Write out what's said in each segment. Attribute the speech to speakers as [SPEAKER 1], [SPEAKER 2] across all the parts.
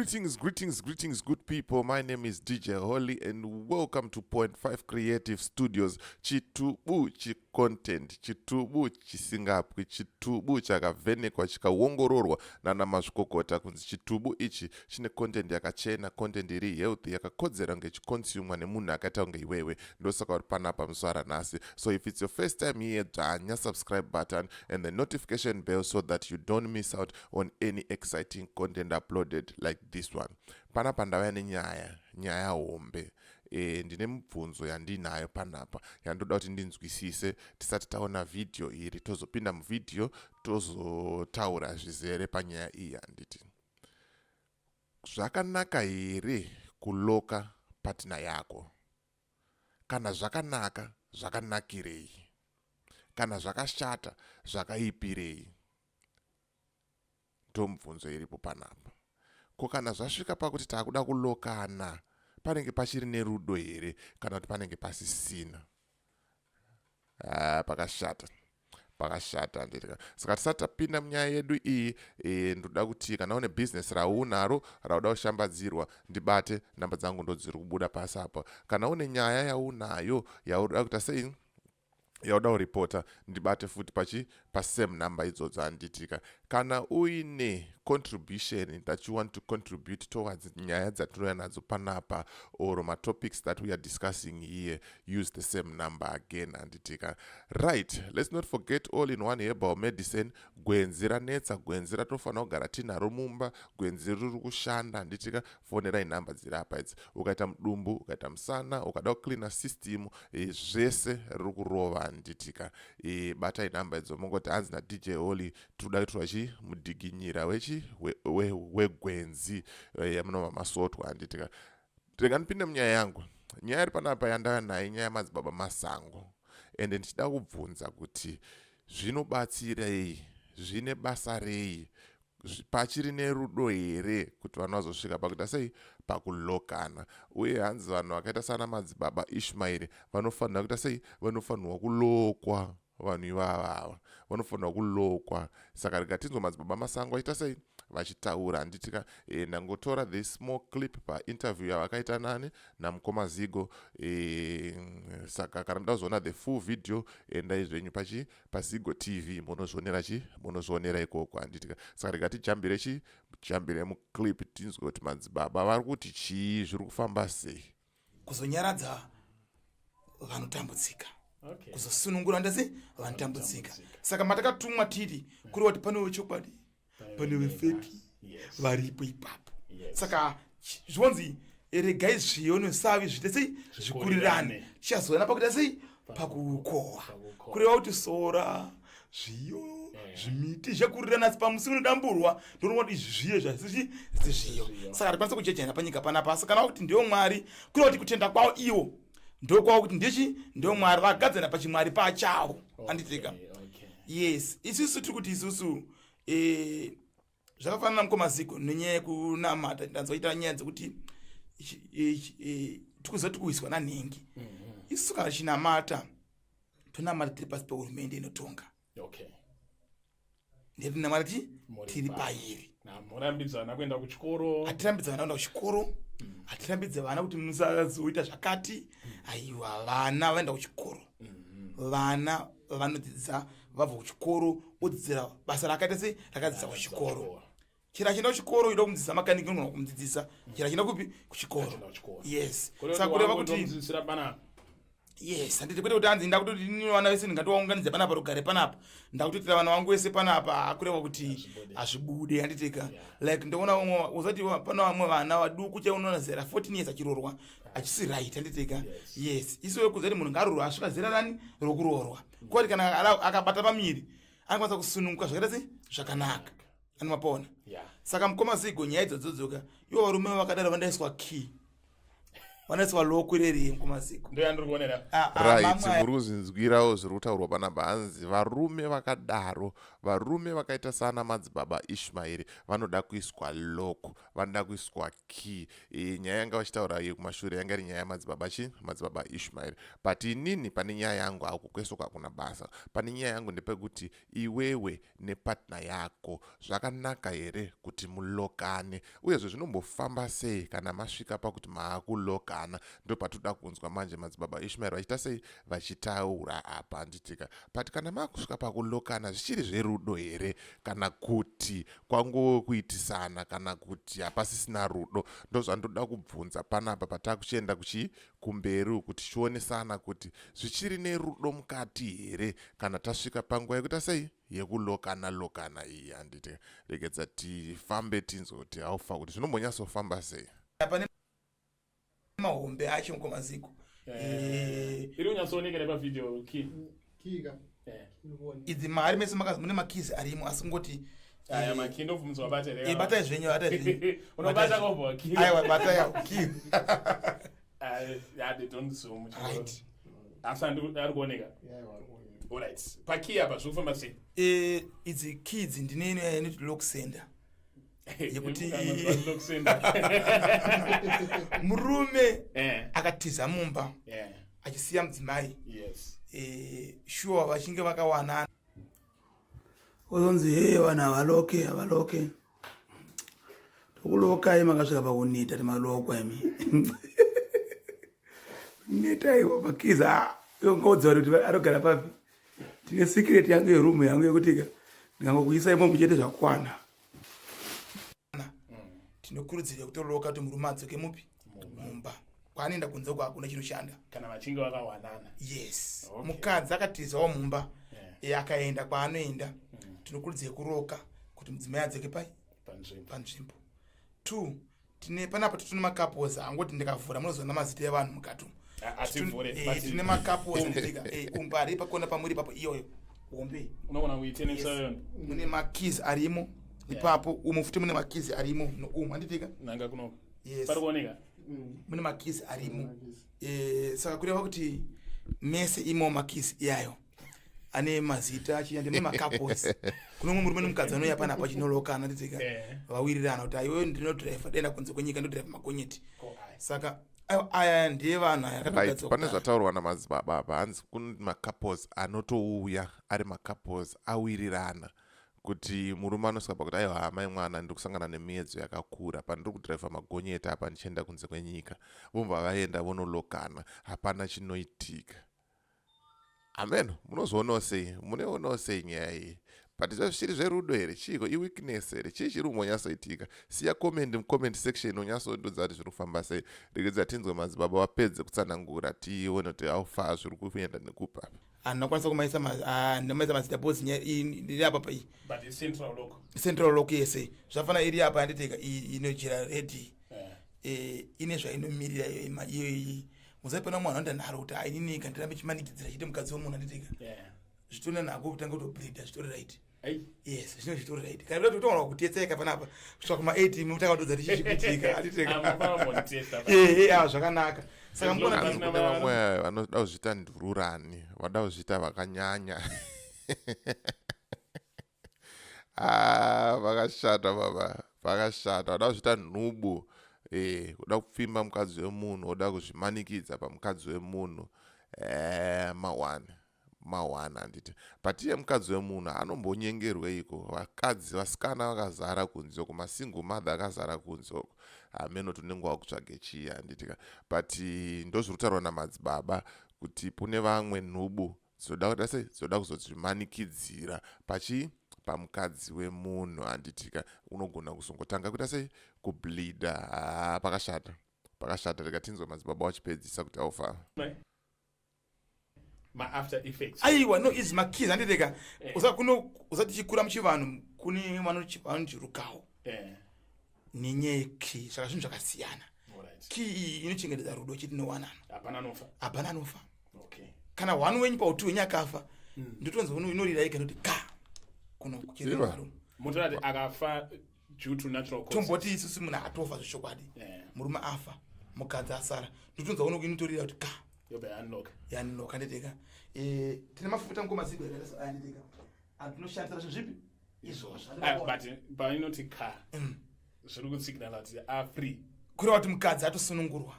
[SPEAKER 1] Greetings, greetings, greetings, good people. My name is DJ Holly, and welcome to Point 5 Creative Studios. Chitubu chicontent, chitubu chisingapwi, chitubu chakavhenekwa chikaongororwa nana mazvikokota kunzi chitubu ichi chine content yakachena, content iri healthy, yakakodzera kunge chiconsumwa nemunhu akaita kunge iwewe. Ndosaka uri panapa muswara nhasi. So if it's your first time here, dzvanya subscribe button and the notification bell so that you don't miss out on any exciting content uploaded like this one. Panapa ndauya nenyaya, nyaya hombe. Ndine mubvunzo yandinayo panapa yandoda kuti ndinzwisise tisati taona vhidhiyo iri, tozopinda muvhidhiyo, tozotaura zvizere panyaya iyi. Handiti zvakanaka here kulocka partner yako? Kana zvakanaka, zvakanakirei? Kana zvakashata, zvakaipirei? Ndomubvunzo iripo panapa. Ko kana zvasvika pakuti taakuda kulockana, panenge pachiri nerudo here kana kuti panenge pasisina? Ah, pakashata, pakashata, handitika? Saka tisati tapinda munyaya yedu iyi, ndoda kuti kana une bhizinesi raunaro rauda kushambadzirwa, ndibate. Namba dzangu ndo dziri kubuda pasi apa. Kana une nyaya yaunayo yauda kuita sei, yauda kuripota, ndibate futi pachi pasame number idzodzo, handitika? Kana uine contribution that you want to contribute towards nyaya dzatinouya nadzo panapa or matopics that we are discussing here, use the same number again, handitika? Right, let's not forget All in One Herbal Medicine. Gwenzi ranetsa, gwenzi ratofanira kugara tinaro mumba, gwenzi riri kushanda, handitika? Fonerai nhamba dziri apa idzi. Ukaita mudumbu, ukaita musana, ukada kucleana system, zvese riri kurova, handitika? Batai nhamba idzo, mongoti hanzi naDJ Holly tiri kuda kuitirwa chi mudhiginyira wechi wegwenzi yamunova masotwa, handitika? Rega ndipinde munyaya yangu. Nyaya iri panapa yandauya nayo, inyaya yamadzibaba Masango, ende ndichida kubvunza kuti zvinobatsirei, zvine basa rei, pachiri nerudo here kuti vanhu vazosvika pakuita sei, pakulockana? Uye hanzi vanhu vakaita sana madzibaba Ishmaeri vanofanira kuita sei? Vanofanirwa kulockwa. Vanhu ivavava vanofanirwa kulockwa. Saka rega tinzwa madzibaba Masango aita sei, vachitaura, handitika? Ndangotora this small clip painterview yavakaita nani, namukoma Zigo. Saka kana muda kuzoona the full video, endai zvenyu pachi paZigo TV, munozvionera chi, munozvionera ikoko, handitika? Saka rega tijambire chi, jambire muclip, tinzwe kuti madzibaba vari kuti chii, zviri kufamba sei.
[SPEAKER 2] Kuzonyaradza vanotambudzika, kuzosunungura ndasi vanotambudzika. Saka matakatumwa tiri kureva kuti pane wechokwadi, pane vefake varipo ipapo. Saka zvonzi regai zviyo nesavi zviite sei? Zvikurirane. Tichazoona pakuita sei? Pakukohwa. Kureva kuti sora, zviyo, zvimiti zvakurirana, asi pamusi unodamburwa ndoona kuti izvi zviyo zvasisi zviyo. Saka hatikwanisi kujejana panyika panapa. Asi kana kuti ndiyo Mwari, kureva kuti kutenda kwavo iwo ndokwavo kuti ndichi ndio Mwari, vagadzana pachimwari pachavo, anditika? Yes, isusu tiri kuti isusu zvakafanana, mukomaziko, nenyaya yekunamata. Ndanzoita nyaya dzekuti tikuziva tiri kuwiswa nanhingi. Isusu kana tichinamata, tonamata tiri pasi pehurumende inotonga. Ndetinamata ti tiri pairi.
[SPEAKER 3] Murambidza vana kuenda kuchikoro?
[SPEAKER 2] Hatirambidza vana kuenda kuchikoro, hatirambidze vana kuti musazoita zvakati. Aiwa, vana vaenda kuchikoro. Vana vanodzidza, vabva kuchikoro odzidzira basa rakaita sei, rakadzidza kuchikoro. Chero achienda kuchikoro, ida kumudzidzisa makaniki, unogona kumudzidzisa chero achienda kupi? Kuchikoro.
[SPEAKER 3] Achienda kuchikoro.
[SPEAKER 2] Yes, saka kureva kuti
[SPEAKER 3] mudzidzisira panapa.
[SPEAKER 2] Yes, handiti? Kwete kuti hanzi ndakutoti ini vana vese ndingatovaunganidza panapa, rugare panapa, ndakutoitira vana vangu vese panapa. Kureva kuti
[SPEAKER 3] Hazvibude.
[SPEAKER 2] Hazvibude, handitika? Like ndoona vamwe, uzati pana vamwe vana vaduku chaunoona zera 14 years achirorwa, achisi right, handitika?
[SPEAKER 3] Yes.
[SPEAKER 2] Yes, isiwe kuziva kuti munhu ngaarorwa asvika zera rani rokuroorwa, kwati kana akabata pamiri anokwanisa kusununguka zvakaita sei, zvakanaka, anomapona. Saka mukoma Zigo, nyaya idzodzodzoka ivo varume vakadaro vandaiswa key. Vanoiswa lock reri kumaziko.
[SPEAKER 3] Ndoyandiri kuonera.
[SPEAKER 2] Ah, ah,
[SPEAKER 1] Right,
[SPEAKER 2] mamwe aya-
[SPEAKER 1] muri kuzvinzwirawo zviri kutaurwa panapa. Hanzi varume vakadaro, varume vakaita sana madzibaba Ishmaeri vanoda kuiswa lock, vanoda kuiswa key. Nyaya yanga vachitaura iyo kumashure yanga iri nyaya yamadzibaba chi madzibaba Ishmaeri. But inini pane nyaya yangu, ako kwese uko hakuna basa. Pane nyaya yangu ndepekuti iwewe nepartner yako zvakanaka here kuti mulokane, uyezve zvinombofamba sei kana masvika pakuti maakulokana? Ndopatoda kunzwa manje madzibaba Ishmaeri vachiita sei, vachitaura apa, handitika? But kana maakusvika pakulokana, zvichiri zverudo here kana kuti kwangokuitisana, kana kuti hapasisina rudo? Ndozvandoda kubvunza panapa patakuchienda kuchi kumberi uku, tichionesana kuti zvichiri nerudo mukati here kana tasvika panguva yekuita sei, yekulokana lokana iyi, handiti? Regedza tifambe tinzwe kuti haufa kuti zvinombonyatsofamba sei.
[SPEAKER 2] Pane mahombe acho kumaziko.
[SPEAKER 3] Iri kunyatsooneka nepavideo key?
[SPEAKER 4] Kika.
[SPEAKER 2] Idzi mari mese mune makeys arimo, asi kungoti
[SPEAKER 3] Aya makey ndobvumidzwa bata here?
[SPEAKER 2] Batai zvenyu, batai zvenyu.
[SPEAKER 3] Unobata kobva key.
[SPEAKER 2] Aiwa, batai key.
[SPEAKER 3] Yeah, they don't zoom.
[SPEAKER 2] Right.
[SPEAKER 3] Asi ari kuoneka. Alright, pakey apa zviri kufamba sei?
[SPEAKER 2] Idzi keys ndine ino inoti lock sender yekuti
[SPEAKER 3] Lock sender.
[SPEAKER 2] Murume akatiza mumba achisiya mudzimai, sure vachinge vakawanana, ozonzi, "He, vanhu havaloke, havaloke." Tokulokai makasvika pakuneta, timalokwa imi. Neta iwo makiza ngaudza kuti anogara papi. Tine secret yangu yeroom yangu yekuti ka ndingangokuisa imomo chete, zvakwana. Tinokurudzira kutoloka kuti murume adzoke mupi mumba. Kwaanoenda kunze uko hakuna chinoshanda.
[SPEAKER 3] Kana vachinge vakawanana.
[SPEAKER 2] Yes.
[SPEAKER 3] Okay.
[SPEAKER 2] Mukadzi akatizawo mumba, akaenda kwaanoenda, tinokurudzira kuroka kuti mudzimai adzoke pai?
[SPEAKER 3] Panzvimbo.
[SPEAKER 2] Panzvimbo. Two, tine panapa tine macouples angoti ndikavhura munozoona mazita evanhu mukati umu.
[SPEAKER 3] Ativhure.
[SPEAKER 2] Tine macouples nditika umba ari pakona pamuri ipapo, iyoyo hombe.
[SPEAKER 3] Unogona kuitenesa yona.
[SPEAKER 2] Mune makeys arimo ipapo, umu futi mune makeys arimo noumu, handitika?
[SPEAKER 3] Nanga kunoko.
[SPEAKER 2] Yes.
[SPEAKER 3] Pari kuoneka.
[SPEAKER 2] Mune makeys arimo. Saka kureva kuti mese imo makeys iyayo ane mazita achienda mune macouples. Kune umwe murume nemukadzi anouya panapa achinolokana, nditika? Vawirirana kuti aiwewe ndinodhiraivha, denda kunze kwenyika, ndodhiraivha magonyeti.
[SPEAKER 3] Ko, ai.
[SPEAKER 2] Saka aiwa, aya ndiye vanhu aya
[SPEAKER 1] Right,
[SPEAKER 2] akatogadzirwa
[SPEAKER 1] pane
[SPEAKER 2] kudhara.
[SPEAKER 1] Zvataurwa namadzibaba apa, hanzi kune macouples anotouya ari macouples awirirana kuti murume anosvika pakuti, "Aiwa, amai mwana, ndiri kusangana nemiedzo yakakura pandiri kudhiraivha magonyeti apa ndichienda kunze kwenyika." Vobva vaenda vonolokana, hapana chinoitika. Amen. Munozvionawo sei? Muneonawo sei nyaya iyi? But zvichiri zverudo here? Chiiko, iweakness here? Chii chiri kumbonyatsoitika? Siya comment mucomment section, unyatsondudza kuti zviri kufamba sei. Regedza tinzwe madzibaba vapedze kutsanangura, tione kuti haufa zviri kuenda nekupa.
[SPEAKER 2] Handina kwanisa kumaisa ndinomaisa mazita because nyaya iyi ndiri apa pa iyi.
[SPEAKER 3] But i-central lock.
[SPEAKER 2] Central lock yese zvafana iri apa, handiteka? Iyi inojera red. Ine zvainomirira iyo iyo iyi. Muzai pana mwana anoita nharo kuti aininika ndirambe chimanikidzira chite mukadzi wemunhu, handiteka? Zvitori nako kutanga kutobleeda, zvitori right.
[SPEAKER 3] Ai.
[SPEAKER 2] Yes, zvino zvitori right. Kana kuti kutoona kutetseka panapa kusvika kuma-8, mutanga kutodza kuti chii chikuitika, handiteka?
[SPEAKER 3] Ah, munofana kumbonditesta.
[SPEAKER 2] Ehe, zvakanaka. Saka
[SPEAKER 3] As long
[SPEAKER 2] mukona
[SPEAKER 3] as
[SPEAKER 1] Hanzi
[SPEAKER 3] Pasina
[SPEAKER 1] kune vamwe vanoda kuzviita ndururani, vanoda kuzviita vakanyanya. Ah, vakashata baba, vakashata. Vada kuzviita nhubu, kuda kupfimba mukadzi wemunhu, woda kuzvimanikidza pamukadzi wemunhu. Mawani mawani, handiti? But iye mukadzi wemunhu anombonyengerweiko? Vakadzi vasikana vakazara kunze uko, masingle mother akazara kunze uko. Hameno tunenge wakutsvage chii, handitika? But ndozviri kutaurwa namadzibaba kuti kune vamwe nhubu dzoda kuita sei, dzoda kuzozvimanikidzira pachi pamukadzi wemunhu, handitika? Unogona kuzongotanga kuita sei, kubleeda. Haa, pakashata, pakashata. Rega tinzwe madzibaba vachipedzisa kuti aufa.
[SPEAKER 3] Ma-after effects.
[SPEAKER 2] Aiwa, no, izi makeys, handiteka? Usa kuno usati tichikura muchivanhu kune vanoti rukawo nenyaya yekey, saka zvinhu zvakasiyana. Key iyi inochengetedza rudo chiti nowanana.
[SPEAKER 3] Hapana anofa.
[SPEAKER 2] Hapana anofa. Kana one wenyu pautu wenyu akafa, ndotonzi inorira ega, noti ka kuno
[SPEAKER 1] Iva.
[SPEAKER 2] kuchirero.
[SPEAKER 3] Mutorati akafa due to natural causes.
[SPEAKER 2] Tomboti isusu munhu atofa zvechokwadi, murume afa. Mukadzi asara, ndotonzwa uno inotorira kuti ka yanloka, ndeteka. Eh, tine mafuta ngoma zigo ndeteka atinoshandisa zvinhu zvipi izvozvo.
[SPEAKER 3] Ah, but painoti ka zviri kusignala kuti afree.
[SPEAKER 2] Kureva kuti mukadzi atosunungurwa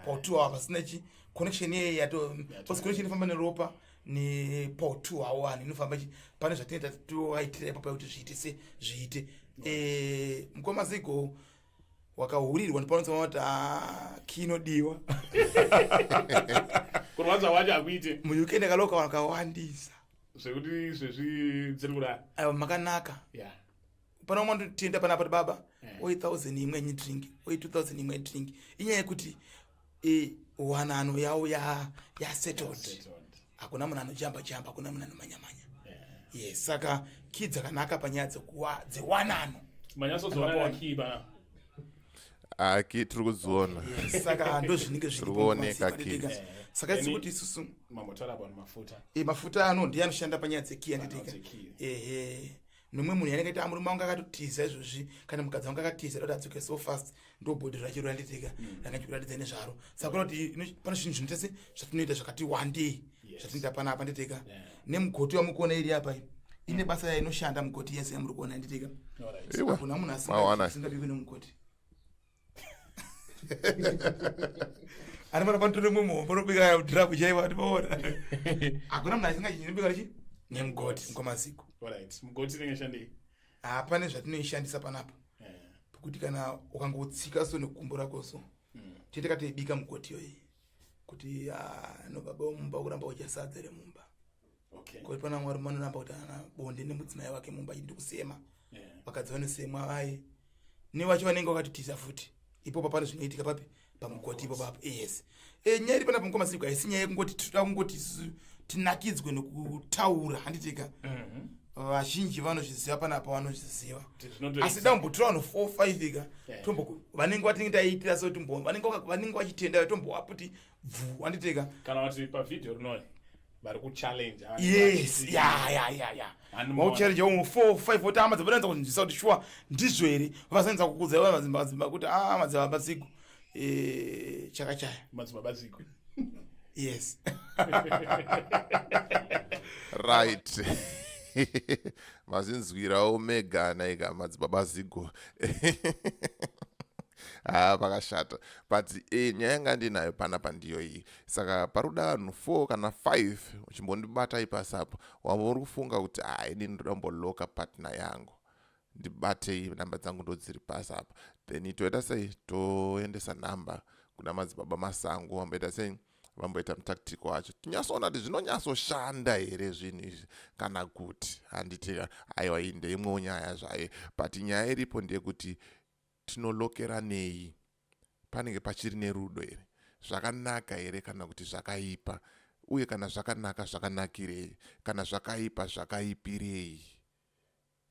[SPEAKER 2] pautu awa, pasina chi connection iyeye yato, because connection inofamba neropa nepautu awani inofamba chi pane zvatinoita tovaitira ipapo kuti zviite se zviite. Eh, mukoma Zigo, wakahurirwa ndipanotsama kuti ah, kinodiwa.
[SPEAKER 3] Kurwadza wacho hakuite.
[SPEAKER 2] MuUK ndakaloka vakawandisa.
[SPEAKER 3] Zvekuti zvezvi dziri kudaro.
[SPEAKER 2] Aiwa, makanaka. Pana umwe ndotenda panapa kuti baba, oi 1000 imwe drink, oi 2000 imwe drink. Inyaya yekuti wanano yavo yasettled.
[SPEAKER 3] Settled.
[SPEAKER 2] Hakuna munhu anojamba jamba, hakuna munhu anomanyamanya. Yes, saka kii dzakanaka panyaya dzewanano.
[SPEAKER 3] Manyatsodziona
[SPEAKER 2] Mapona.
[SPEAKER 3] kii pana?
[SPEAKER 1] Aki tiri kudziona.
[SPEAKER 2] Yes, saka ndo zvinenge
[SPEAKER 1] Tiri kuoneka key.
[SPEAKER 2] Saka isi
[SPEAKER 3] Any-
[SPEAKER 2] kuti isusu
[SPEAKER 3] Mambotaura about mafuta.
[SPEAKER 2] Mafuta ano ndiye anoshanda panyaya dzekii, handitika?
[SPEAKER 3] Dzekii.
[SPEAKER 2] Ehe, nomwe munhu yanenge ati murume wangu akatotiza izvozvi, kana mukadzi wangu akatiza, kuti adzoke so fast, ndo bhodhi racho randitika ranga chikuratidza nezvaro. Saka kuda kuti pane zvinhu zvinoita se zvatinoita zvakati wandei zvatinoita panapa, nditika. Nemugoti wamukuona iri apa iyi, ine basa yainoshanda mugoti yese yamuri kuona, nditika.
[SPEAKER 1] Iwe,
[SPEAKER 2] Hakuna munhu
[SPEAKER 1] mawana.
[SPEAKER 2] asingabikwi nemugoti. Ani mana panotore mumwe muhombo unobika dhirabu chaiwo, atimaona hakuna munhu asingachinobika chi nemugoti, ngomaziko.
[SPEAKER 3] Alright, mugoti inenge shandei?
[SPEAKER 2] Hapane zvatinoishandisa panapa pekuti kana ukangotsika so nekumbo rako so, tete katoibika mugoti iyoyi kuti ah, no baba wemumba kuramba udya sadza remumba. Kuti pana mwari manoramba kuti ana bonde nemudzimai wake mumba ndi kusema. Vakadzi vanosemwa vai nevacho vanenge vakatotiza futi ipopa. Pane zvinoitika papi? Pamugoti ipo papo, yes. Nyaya iri panapa, mukoma Siku, haisi nyaya yekungoti toda kungoti isusu tinakidzwe nekutaura, handitika? Vazhinji vanozviziva panapa, vanozviziva.
[SPEAKER 3] Kuti zvinotoita.
[SPEAKER 2] Asi dambotora vanhu 4 5 ka, tombo vanenge vatinenge taiitira so tombo vanenge vachitenda, tombowapa kuti bvu, handitika?
[SPEAKER 3] Kana kuti pavhidhiyo rinoi vari kuchallenge.
[SPEAKER 2] Yes, ya.
[SPEAKER 3] Handimuona.
[SPEAKER 2] Wauchallenge umwe 4 5 oti ama dzabonanza kunzwisa kuti shuwa ndizvo here. Vasanza kukudza ivo madzimba kuti a madzibaba Zigo, chakachaya.
[SPEAKER 3] Madzibaba Zigo.
[SPEAKER 2] Yes.
[SPEAKER 1] Right, mazinzwirawo mega naika madzibaba Zigo. Ha, pakashata. But nyaya yanga ndinayo panapa ndiyo iyi. Saka pari kuda vanhu 4 kana 5, uchimbondibata ipasapo wamba uri kufunga kuti ha, ini ndoda kumboloka partner yangu, ndibatei, namba dzangu ndo dziri pasi apa. Then toita sei? Toendesa namba kuna madzibaba Masango, vamboita sei, vamboita mutactico wacho, tinyatsoona kuti zvinonyatsoshanda here zvinhu izvi kana kuti handiti. Aiwa, iyi ndeimwewo nyaya zvayo, but nyaya iripo ndeyekuti tinolokera nei? Panenge pachiri nerudo here? Zvakanaka here kana kuti zvakaipa? Uye kana zvakanaka, zvakanakirei? Kana zvakaipa, zvakaipirei?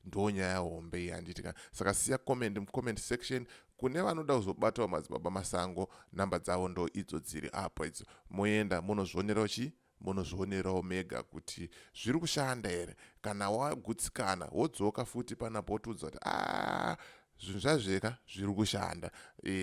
[SPEAKER 1] Ndo nyaya hombe iyi, handiti ka? Saka siya comment mucomment section. Kune vanoda kuzobatawo madzibaba Masango, namba dzavo ndo idzo dziri apo idzo. Moenda munozvionerawo chi munozvionerawo mega kuti zviri kushanda here. Kana wagutsikana, wodzoka futi panapo wotiudza kuti a zvinhu zvazveka zviri kushanda,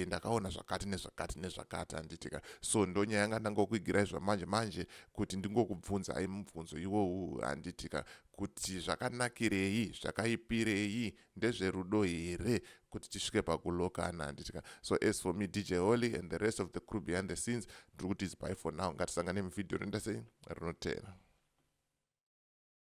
[SPEAKER 1] ndakaona zvakati nezvakati nezvakati, handitika? So ndo nyaya yanga ndangokuigirai zvamanje manje kuti ndingokubvunzai mubvunzo iwowu, handitika, kuti zvakanakirei, zvakaipirei, ndezverudo here kuti tisvike pakulokana, handitika? So as for me, DJ Holly, and the rest of the crew behind the scenes, ndiri kuti is bye for now. Ngatisangane muvhidhiyo rinoita sei rinotera.